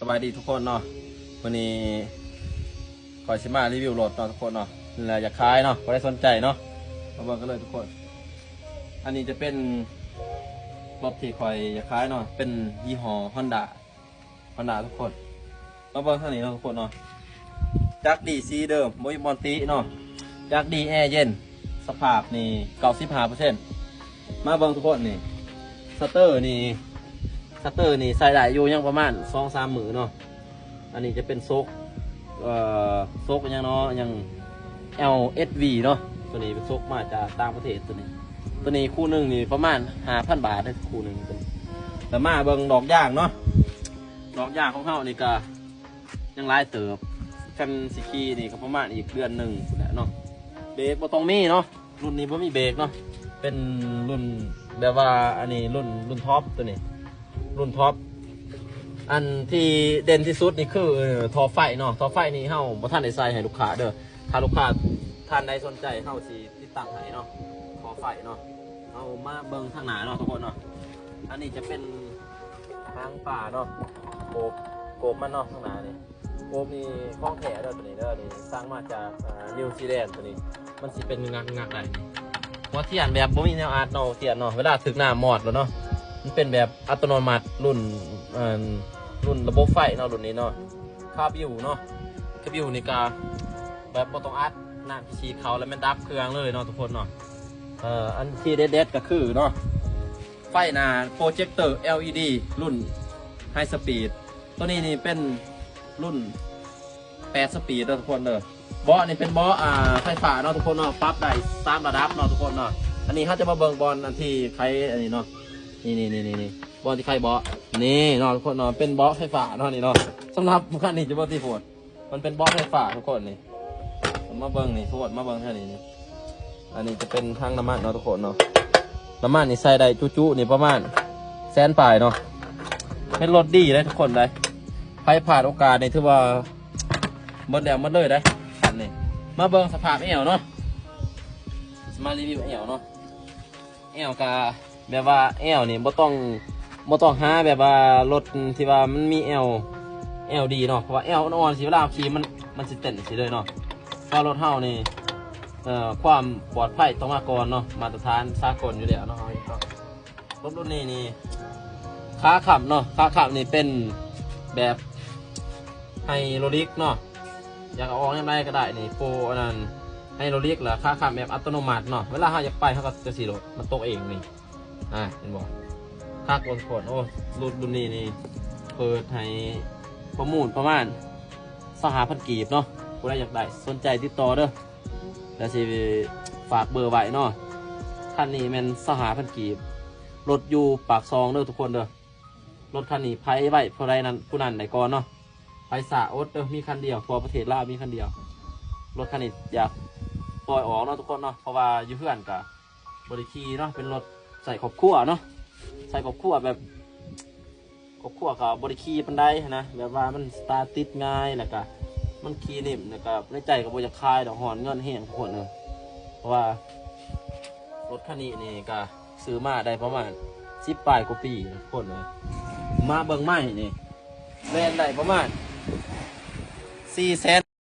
ສະບາຍດີທຸກຄົນເນາະ ມື້ນີ້ຂ້ອຍຊິມາຣີວິວລົດເນາະທຸກຄົນເນາະ ແລະຢາກຂາຍເນາະ ຜູ້ໃດສົນໃຈເນາະ ມາເບິ່ງກັນເລີຍທຸກຄົນ. ອັນນີ້ຈະເປັນລົດທີ່ຂ້ອຍຢາກຂາຍເນາະ ເປັນຍີ່ຫໍ້ຮອນດ້າ ຮອນດ້າທຸກຄົນ. ມາເບິ່ງທາງນີ້ເນາະທຸກຄົນເນາະ ຈັກດີຊີເດີມ ບໍ່ມີບ່ອນຕິເນາະ ຈັກດີແອເຢັນ ສະພາບນີ້ເກົ້າສິບຫ້າເປີເຊັນ. ມາເບິ່ງທຸກຄົນນີ້ ສະເຕີນີ້ ສະເຕີນີ້ໃຊ້ໄດ້ຢູ່ ຍັງປະມານສອງສາມມື້ເນາະ. ອັນນີ້ຈະເປັນໂຊກ ເອີ ໂຊກຫຍັງເນາະ ຫຍັງ ແອລເອັສວີ ເນາະ ໂຕນີ້ເປັນໂຊກມາຈາກຕ່າງປະເທດ ໂຕນີ້ ໂຕນີ້ຄູ່ໜຶ່ງນີ້ປະມານຫ້າພັນບາດເດ້ ຄູ່ໜຶ່ງ. ແລ້ວມາເບິ່ງດອກຢາງເນາະ ດອກຢາງຂອງເຮົານີ້ກະຍັງຫຼາຍເຕີບ ຄັນຊິຂີ່ນີ້ກະປະມານອີກເດືອນໜຶ່ງພຸ້ນແຫຼະເນາະ. ເບຣກບໍ່ຕ້ອງມີເນາະ ລຸ້ນນີ້ບໍ່ມີເບຣກເນາະ ເປັນລຸ້ນແບບວ່າ ອັນນີ້ລຸ້ນ ລຸ້ນທັອບ ໂຕນີ້ລຸ້ນທັອບ. ອັນທີ່ເດັ່ນທີ່ສຸດນີ້ຄື ເອີ ທໍ່ໄຟເນາະ ທໍ່ໄຟນີ້ເຮົາບໍ່ທັນໄດ້ໃສ່ໃຫ້ລູກຄ້າເດີ ຖ້າລູກຄ້າທ່ານໃດສົນໃຈ ເຮົາຊິຕິດຕັ້ງໃຫ້ເນາະ ທໍ່ໄຟເນາະ. ເຮົາມາເບິ່ງທາງໜ້າເນາະທຸກຄົນເນາະ ອັນນີ້ຈະເປັນຫາງປາເນາະ ໂກບ ໂກບມັນເນາະ ທາງໜ້ານີ້ ໂກບນີ້ຂອງແທ້ເດີ ໂຕນີ້ເດີ ນີ້ສັ່ງມາຈາກ ອ່າ ນິວຊີແລນ ໂຕນີ້ ມັນຊິເປັນງຶກງັກໄດ້ນີ້. ຫົວທຽນແບບບໍ່ມີແນວອັດເນາະ ຫົວທຽນເນາະ ເວລາຖືກນ້ຳມອດແລ້ວເນາະ ມັນເປັນແບບອັດຕະໂນມັດ ລຸ້ນ ເອີ ລຸ້ນລະບົບໄຟເນາະ ລຸ້ນນີ້ເນາະ. ຄາບິວເນາະ ຄາບິວນີ້ກະແບບບໍ່ຕ້ອງອັດ ນ້ຳທີ່ສີດເຂົ້າແລ້ວແມ່ນດັບເຄື່ອງເລີຍເນາະທຸກຄົນເນາະ. ເອີ ອັນທີ່ເດັດໆກະຄືເນາະ ໄຟໜ້າໂປຣເຈັກເຕີ ແອລອີດີ ລຸ້ນໄຮສະປີດ ໂຕນີ້ນີ້ເປັນລຸ້ນແປດສະປີດເດີທຸກຄົນເດີ. ເບາະນີ້ເປັນເບາະ ອ່າ ໄຟຟ້າເນາະທຸກຄົນເນາະ ປັບໄດ້ສາມລະດັບເນາະທຸກຄົນເນາະ. ອັນນີ້ເຮົາຈະມາເບິ່ງບ່ອນອັນທີ່ໄຂອັນນີ້ເນາະ ນີ້ໆໆໆ ບ່ອນທີ່ໄຂເບາະ ນີ້ເນາະທຸກຄົນເນາະ ເປັນເບາະໄຟຟ້າເນາະ ນີ້ເນາະ. ສຳລັບຄັນນີ້ຈະບໍ່ຕິໂພດ ມັນເປັນເບາະໄຟຟ້າທຸກຄົນນີ້. ມາເບິ່ງນີ້ທຸກຄົນ ມາເບິ່ງທາງນີ້ນີ້ ອັນນີ້ຈະເປັນຖັງນ້ຳມັນເນາະທຸກຄົນເນາະ ນ້ຳມັນນີ້ໃສ່ໄດ້ຈຸໆນີ້ປະມານແສນປາຍເນາະ. ເປັນລົດດີເດ້ທຸກຄົນເດ້ ໃຜພາດໂອກາດນີ້ຖືວ່າໝົດແລ້ວໝົດເລີຍເດ້ ຄັນນີ້. ມາເບິ່ງສະພາບແອວເນາະ ຊິມາຣີວິວແອວເນາະ. ແອວກະແບບວ່າແອວນີ້ບໍ່ຕ້ອງ ບໍ່ຕ້ອງຫາແບບວ່າລົດທີ່ວ່າມັນມີແອວ ແອວດີເນາະ ເພາະວ່າແອວອ່ອນໆ ຊິເວລາເຮົາຂີ່ມັນ ມັນຊິເຕັ້ນຊິເລີຍເນາະ. ເພາະວ່າລົດເຮົານີ້ ເອີ ຄວາມປອດໄພຕ້ອງມາກ່ອນເນາະ ມາດຕະຖານສາກົນຢູ່ແລ້ວເນາະ ເຮົາເຮັດເນາະ. ລົດລຸ້ນນີ້ນີ້ ຂາຄ້ຳເນາະ ຂາຄ້ຳນີ້ເປັນແບບໄຮໂດຣລິກເນາະ ຢາກເອົາອອກຍາມໃດກະໄດ້ນີ້ ໂປຣອັນນັ້ນ ໄຮໂດຣລິກ ແລະຂາຄ້ຳແບບອັດຕະໂນມັດເນາະ. ເວລາເຮົາຢາກໄປເຮົາກະຈະຊິໂລດ ມັນຕົກເອງນີ້ ອ່າ ເຫັນບໍ່ ຄັກໂພດ. ໂອ້ ລຸ້ນ ລຸ້ນນີ້ນີ້ເປີດໃຫ້ປະມູນປະມານຊາວຫ້າພັນກີບເນາະ. ຜູ້ໃດຢາກໄດ້ສົນໃຈຕິດຕໍ່ເດີ ແລ້ວຊິຝາກເບີໄວ້ເນາະ. ຄັນນີ້ແມ່ນຊາວຫ້າພັນກີບ ລົດຢູ່ປາກຊ່ອງເດີທຸກຄົນເດີ. ລົດຄັນນີ້ໃຜໄວຜູ້ໃດນັ້ນ ຜູ້ນັ້ນໄດ້ກ່ອນເນາະ ໃຜຊ້າອົດເດີ. ມີຄັນດຽວ ທົ່ວປະເທດລາວມີຄັນດຽວ. ລົດຄັນນີ້ຢາກປ່ອຍອອກເນາະທຸກຄົນເນາະ ເພາະວ່າຢູ່ເຮືອນກະບໍ່ໄດ້ຂີ່ເນາະ ເປັນລົດໃຊ້ຄອບຄົວເນາະ ໃຊ້ຄອບຄົວແບບ ຄອບຄົວກະບໍ່ໄດ້ຂີ່ປານໃດຫັ້ນນະ ແບບວ່າມັນສະຕາດຕິດງ່າຍ ແລ້ວກະມັນຂີ່ນິ້ມ ແລ້ວກະໃນໃຈກະບໍ່ຢາກຂາຍດອກ ຮ້ອນເງິນແຮງທຸກຄົນເອີຍ. ເພາະວ່າລົດຄັນນີ້ນີ້ກະຊື້ມາໄດ້ປະມານສິບປາຍກວ່າປີທຸກຄົນເອີຍ. ມາເບິ່ງໄມ້ນີ້ ແລ່ນໄດ້ປະມານສີ່ແສນ